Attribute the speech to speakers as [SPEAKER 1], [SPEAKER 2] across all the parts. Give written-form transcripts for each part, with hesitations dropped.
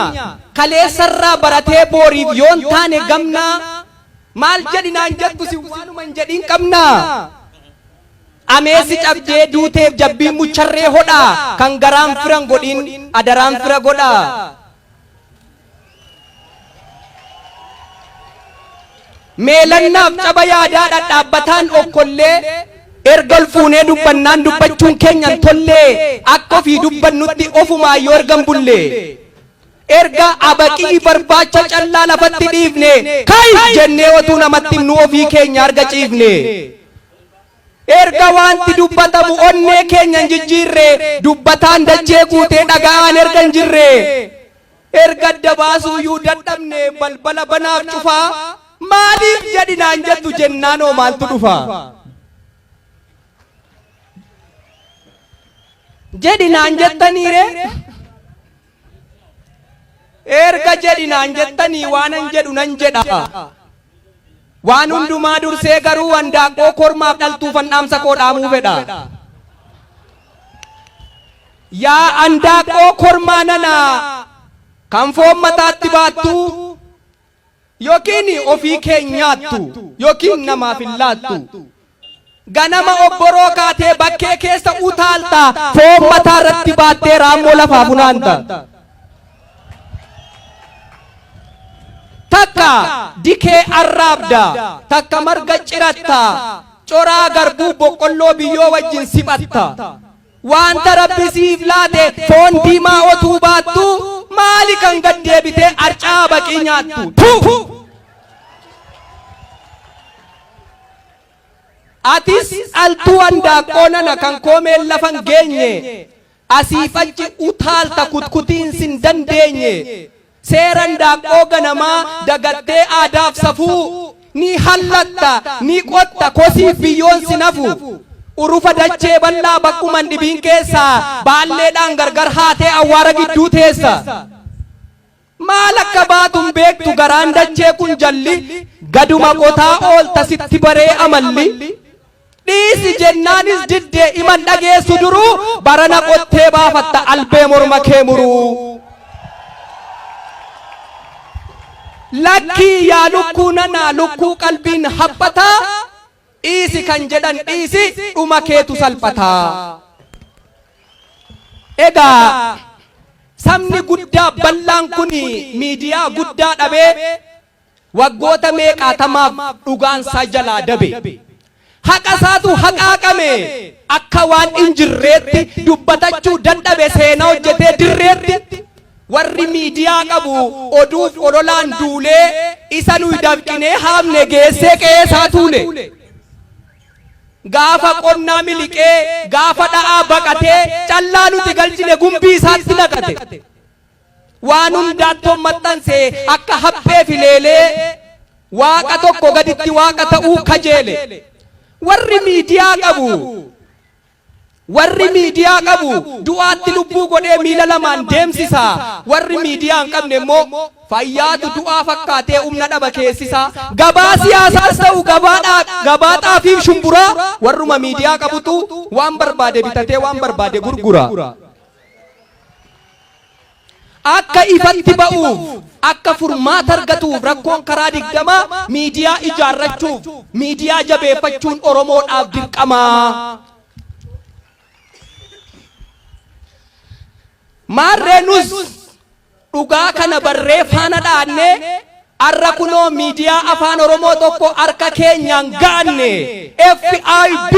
[SPEAKER 1] keenya kaleessarraa baratee booriif yoon taane gamnaa maal jedhi naan jettu sin waanuma hin jedhin qabnaa. Ameessi cabdee duuteef jabbiin mucharree hodhaa kan garaan firan godhin adaraan fira godhaa. Meelannaaf caba yaadaa dhadhaabbataan okkollee erga ol fuunee dubbannaan dubbachuun keenya hin tollee akka ofii dubbannutti ofumaa yoo erga hin bulle. Erga abaqii barbaacha callaa lafatti dhiifne kai jennee otuu namatti himnuu ofii keenya arga ciifne. Erga wanti dubbatamu onnee keenya hin jijjiirre dubbataan dachee guutee dhaga'aan erga hin jirre. Erga adda baasuuyyuu dadhabne balbala banaaf cufaa maaliif jedhi naan jettu jennaan hoo maaltu dhufa? Jedhi naan jettaniire? Erga jedhi naan jettanii waanan jedhu nan jedha. Waan hundumaa dursee garuu handaaqqoo kormaaf dhaltuufan dhaamsa koo dhaamuu fedha. Yaa handaaqqoo kormaa nana kan foon mataatti baattu yookiin ofii kee nyaattu yookiin namaaf hin laattu. Ganama obboroo kaatee bakkee keessa utaalta foon mataa irratti baattee raammoo lafaa funaanta. Takka dikee arraabda, takka marga ciratta, coraa garbuu boqqolloo biyyoo wajjin siphatta. Wanta Rabbi siif laate foon diimaa otuu baattu maali kan gad deebitee arcaa baqii nyaattu? Tu! Atis dhaltuu handaaqqoo nana kan koomeen lafa hin geenye asiif achi utaalta kutkutiin sin dandeenye seera handaaqqoo ganamaa dagattee aadaaf safuu ni hallatta ni qotta kosiif biyyoon sin hafu urufa dachee bal'aa bakkuman dhibiin keessaa baalleedhaan gargar haatee awwaara gidduu teessa. Maal akka baatu hin beektu garaan dachee kun jalli gaduma qotaa oolta sitti baree amalli. Dhiisi jennaanis diddee iman dhageessu duruu barana qottee baafatta albee morma kee muruu. Lakkii yaa lukkuu nanaa lukkuu qalbiin haphataa dhiisi kan jedhan dhiisi dhuma keetu salphataa. Egaa sabni guddaa bal'aan kun miidiyaa guddaa dhabee waggoota meeqaatamaaf dhugaansaa jalaa dabe. Haqa isaatu haqaaqame akka waan hin jirreetti dubbatachuu dadhabe seenaa hojjetee dirreetti. Warri miidiyaa qabu oduuf ololaan duulee isa nuyi dafqinee haamne geessee qe'ee isaa tuule. Gaafa qonnaa miliqee gaafa dha'aa baqatee callaa nuti galchine gumbii isaatti naqate. Waan hundaattoon maxxanse akka haphee fileelee waaqa tokko gaditti waaqa ta'uu kajeele. Warri miidiyaa qabu Warri miidiyaa qabu du'aatti lubbuu godhee miila lamaan deemsisa. Warri miidiyaa hin qabne immoo fayyaatu du'aa fakkaatee humna dhaba keessisa. Gabaa siyaasaas ta'u gabaa xaafiif shumburaa warruma miidiyaa qabutu waan barbaade bitatee waan barbaade gurgura. Akka ifatti ba'uuf, akka furmaata argatuuf rakkoon karaa 20 miidiyaa ijaarrachuuf, miidiyaa jabeeffachuun Oromoodhaaf dirqamaa. Maarree nus dhugaa kana barree faana dha'annee arra kunoo miidiyaa afaan Oromoo tokko harka keenyaan ga'anne FIB.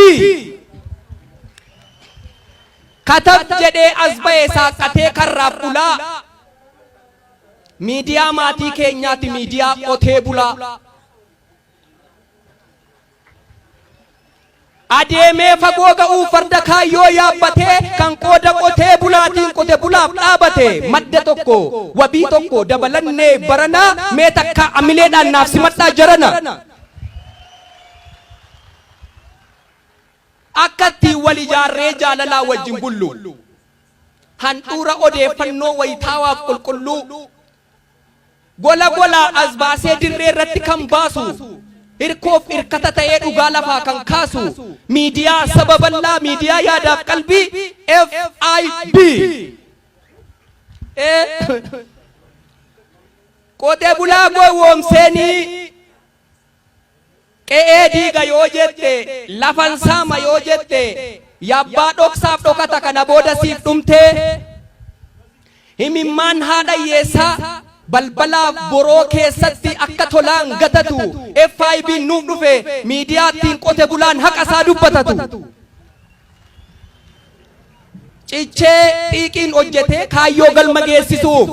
[SPEAKER 1] Katab jedhee as ba'e saaqqatee karraaf ulaa. Miidiyaa maatii keenyaati miidiyaa qotee bulaa. Adeemee fagoo ga'uuf farda kaayyoo yaabbatee kan qooda qotee bulaatiin qote bulaaf dhaabate madda tokko wabii tokko dabalannee baranaa mee takka amileedhaan naaf simadhaa jarana. Akka ittiin wal ijaarree jaalalaa wajjin bullu. Handhuura odeeffannoo wayitaawaaf qulqulluu. Gola golaa as baasee dirree irratti kan baasu. Hirkoof hirkata ta'ee dhugaa lafaa kan kaasu. Miidiyaa saba bal'aa miidiyaa yaadaaf qalbii FIB. Qotee bulaa gowwoomseenii qe'ee diiga yoo jette, lafan saama yoo jette, yabbaa dhoksaaf dhokata kana booda siif dhumtee. Himimmaan haadha hiyyeessaa balbalaaf boroo keessatti akka tolaan gatatu FIB'n nuuf dhufe miidiyaa ittiin qote bulaan haqa isaa dubbatatu. Cichee xiiqiin hojjetee kaayyoo galma geessisuuf,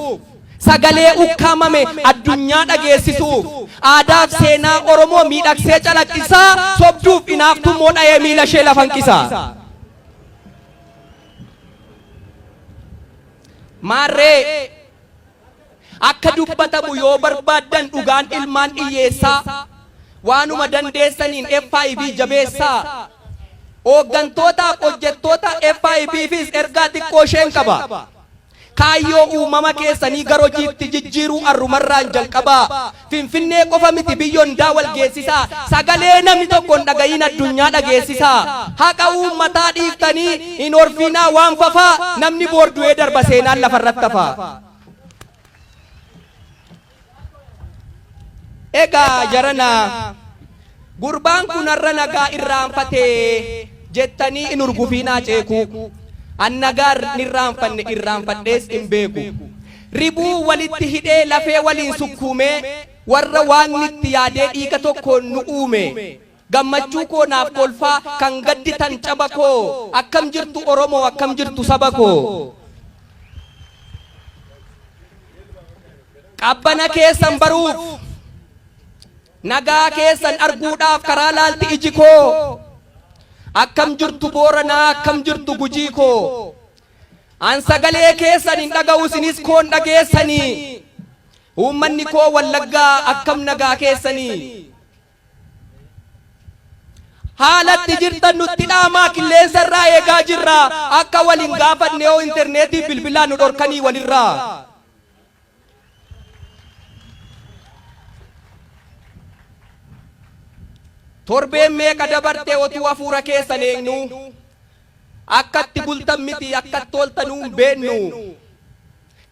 [SPEAKER 1] sagalee ukkaamame addunyaa dhageessisuuf, aadaaf seenaa Oromoo miidhagsee calaqqisaa, sobduuf inaaftummoo dha'ee miila ishee lafa hanqisa. Maarree akka dubbatamu yoo barbaaddan dhugaan ilmaan hiyyeessaa waanuma dandeessaniin FIB jabeessaa. Hooggantootaaf hojjettoota FIBfis ergaa xiqqoo isheen qaba. Kaayyoo uumama keessanii gar hojiitti jijjiiruu arrumarraan jalqabaa. Finfinnee qofa miti biyya hundaa wal geessisaa. Sagalee namni tokko hin dhaga'iin addunyaa dhageessisaa. Haqa uummataa dhiiftanii hin horfiinaa waan fafaa, namni boor du'ee darba seenaan lafarratti hafa. Egaa jarana, gurbaan kun har'a nagaa irraanfatee jettanii hin hurgufiinaa ceekuu. An nagaa hin irraanfanne, irraanfadhees hin beeku. Ribuu walitti hidhee lafee waliin sukkuumee warra Waaqni itti yaadee dhiiga tokkoon nu uume. Gammachuu koo naaf kolfaa kan gadditan caba koo, akkam jirtu Oromoo, akkam jirtu saba koo. Qabbana keessan baruuf, nagaa keessan arguudhaaf karaa laalti iji koo. Akkam jirtu Booranaa, akkam jirtu Gujii koo. An sagalee keessan hin dhaga'u, isinis koon dhageessanii. Uummanni koo Wallaggaa, akkam nagaa keessanii. Haalatti jirtan nutti dhaamaa, qilleensa irraa eegaa jirra. Akka wal hin gaafanne yoo intarneetii bilbilaan nu dhorkanii walirraa. Torbeen meeqa dabarte otuu hafuura keessan eegnu, akkatti bultan miti akkatti ooltanuu hin beennu.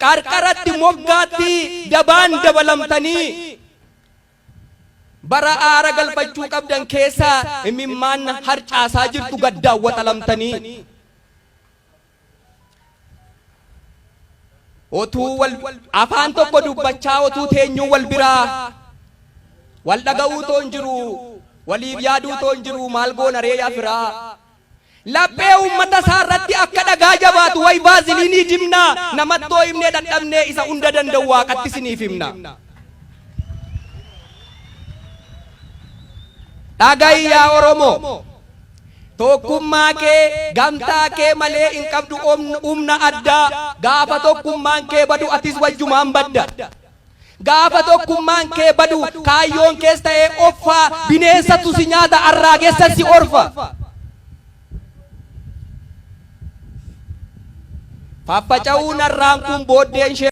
[SPEAKER 1] Qarqaratti moggaatti dabaan dabalamtanii bara aara galfachuu qabdan keessa imimmaan harcaasaa jirtu gaddaan waxalamtanii. Otuu wal afaan tokko dubbachaa, otuu teenyuu wal biraa wal dhaga'uu too hin jiru, waliif yaaduu too hin jiru, maal goona ree yaa firaa? Laphee uummata isaa irratti akka dhagaa jabaatu way vaaziliinii dibnaa, namattoo himnee dadhabnee isa hunda danda'u Waaqatti isiniif himna. Dhaga'i yaa Oromoo! Tokkummaa kee, gamtaa kee malee hin qabdu humna addaa. Gaafa tokkummaan kee badu atis wajjumaan badda. Gaafa tokkummaan kee badu kaayyoon kees ta'ee offaa, bineensatu si nyaata, arraagessa si orfa. Faffaca'uun har'aan kun booddeen ishee.